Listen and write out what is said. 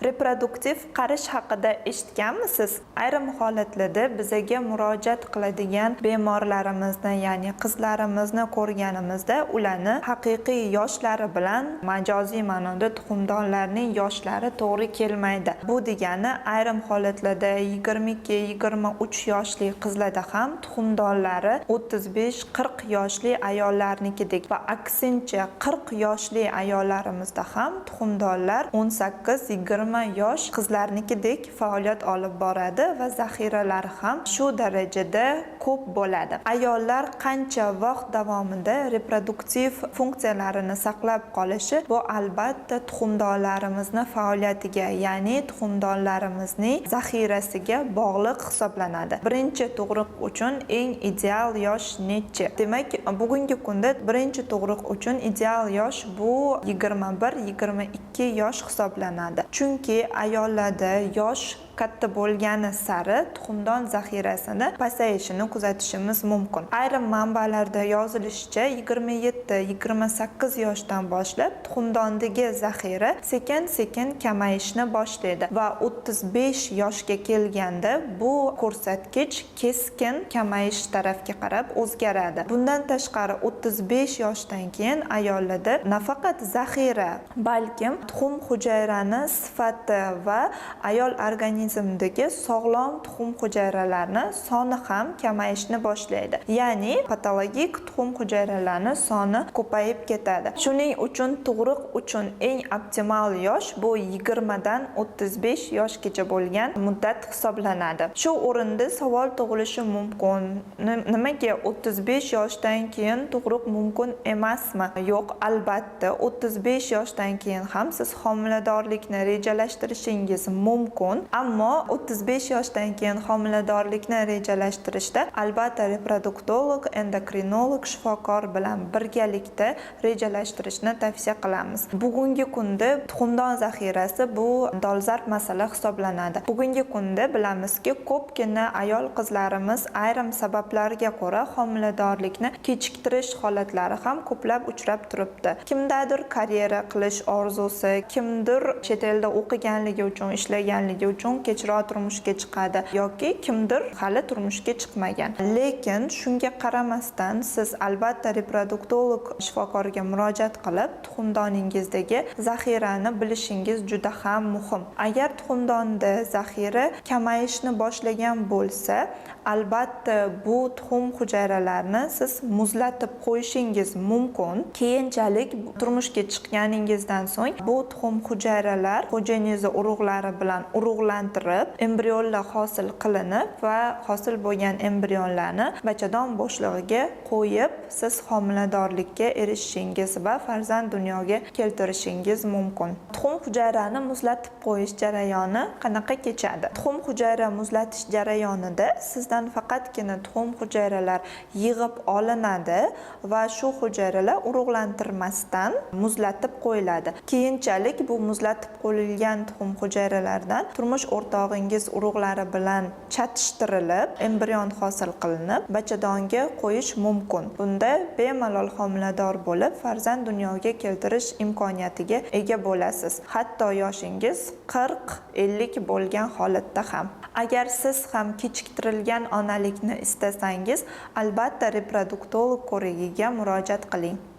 Reproduktiv qarish haqida eshitganmisiz? Ayrim holatlarda bizaga murojaat qiladigan bemorlarimizni, ya'ni qizlarimizni ko'rganimizda, ularni haqiqiy yoshlari bilan majoziy ma'noda tuxumdonlarning yoshlari to'g'ri kelmaydi. Bu degani, ayrim holatlarda 22, 23 yoshli qizlarda ham tuxumdonlari 35, 40 yoshli ayollarnikidek va aksincha, 40 yoshli ayollarimizda ham tuxumdonlar 18, 20 yosh qizlarnikidek faoliyat olib boradi va zaxiralari ham shu darajada ko'p bo'ladi. Ayollar qancha vaqt davomida reproduktiv funksiyalarini saqlab qolishi, bu albatta tuxumdonlarimizni faoliyatiga, ya'ni tuxumdonlarimizning zaxirasiga bog'liq hisoblanadi. Birinchi tug'ruq uchun eng ideal yosh nechi? Demak, bugungi kunda birinchi tug'ruq uchun ideal yosh bu 21, 22 yosh hisoblanadi, chunki ayollarda yosh katta bo'lgani sari tuxumdon zaxirasini pasayishini kuzatishimiz mumkin. Ayrim manbalarda yozilishicha, 27, 28 yoshdan boshlab tuxumdondagi zaxira sekin sekin kamayishni boshlaydi va 35 yoshga kelganda bu ko'rsatkich keskin kamayish tarafga qarab o'zgaradi. Bundan tashqari, 35 yoshdan keyin ayollarda nafaqat zaxira, balkim tuxum hujayrani sifati va ayol organizmidagi sog'lom tuxum hujayralarini soni ham kamayishni boshlaydi, ya'ni patologik tuxum hujayralarini soni ko'payib ketadi. Shuning uchun tug'ruq uchun eng optimal yosh bu 20 dan 35 yoshgacha bo'lgan muddat hisoblanadi. Shu o'rinda savol tug'ilishi mumkin: nimaga 35 yoshdan keyin tug'ruq mumkin emasmi? Yo'q, albatta, 35 yoshdan keyin ham siz homiladorlikni rejalashtirishingiz mumkin, ammo 35 yoshdan keyin homiladorlikni rejalashtirishda albatta reproduktolog, endokrinolog shifokor bilan birgalikda rejalashtirishni tavsiya qilamiz. Bugungi kunda tuxumdon zaxirasi bu dolzarb masala hisoblanadi. Bugungi kunda bilamizki, ko'pgina ayol qizlarimiz ayrim sabablarga ko'ra homiladorlikni kechiktirish holatlari ham ko'plab uchrab turibdi. Kimdadir karyera qilish orzusi, kimdir chet elda o'qiganligi uchun, ishlaganligi uchun kechroq turmushga chiqadi yoki kimdir hali turmushga chiqmagan. Lekin shunga qaramasdan, siz albatta reproduktolog shifokorga murojaat qilib, tuxumdoningizdagi zaxirani bilishingiz juda ham muhim. Agar tuxumdonda zaxira kamayishni boshlagan bo'lsa, albatta bu tuxum hujayralarini siz muzlatib qo'yishingiz mumkin. Keyinchalik, turmushga chiqqaningizdan so'ng, bu tuxum hujayralar xo'jayingizni urug'lari bilan urug'lantirib, embrionlar hosil qilinib va hosil bo'lgan embrionlarni bachadon bo'shlig'iga qo'yib, siz homiladorlikka erishishingiz va farzand dunyoga keltirishingiz mumkin. Tuxum hujayrani muzlatib qo'yish jarayoni qanaqa kechadi? Tuxum hujayra muzlatish jarayonida sizdan faqatgina tuxum hujayralar yig'ib olinadi va shu hujayralar urug'lantirmasdan muzlatib qo'yiladi. Keyinchalik bu muzlatib qo'yilgan tuxum hujayralaridan turmush o'rtog'ingiz urug'lari bilan chatishtirilib, embrion hosil qilinib, bachadonga qo'yish mumkin. Bunda bemalol homilador bo'lib, farzand dunyoga keltirish imkoniyatiga ega bo'lasiz, hatto yoshingiz 40, 50 bo'lgan holatda ham. Agar siz ham kechiktirilgan onalikni istasangiz, albatta reproduktolog ko'rigiga murojaat qiling.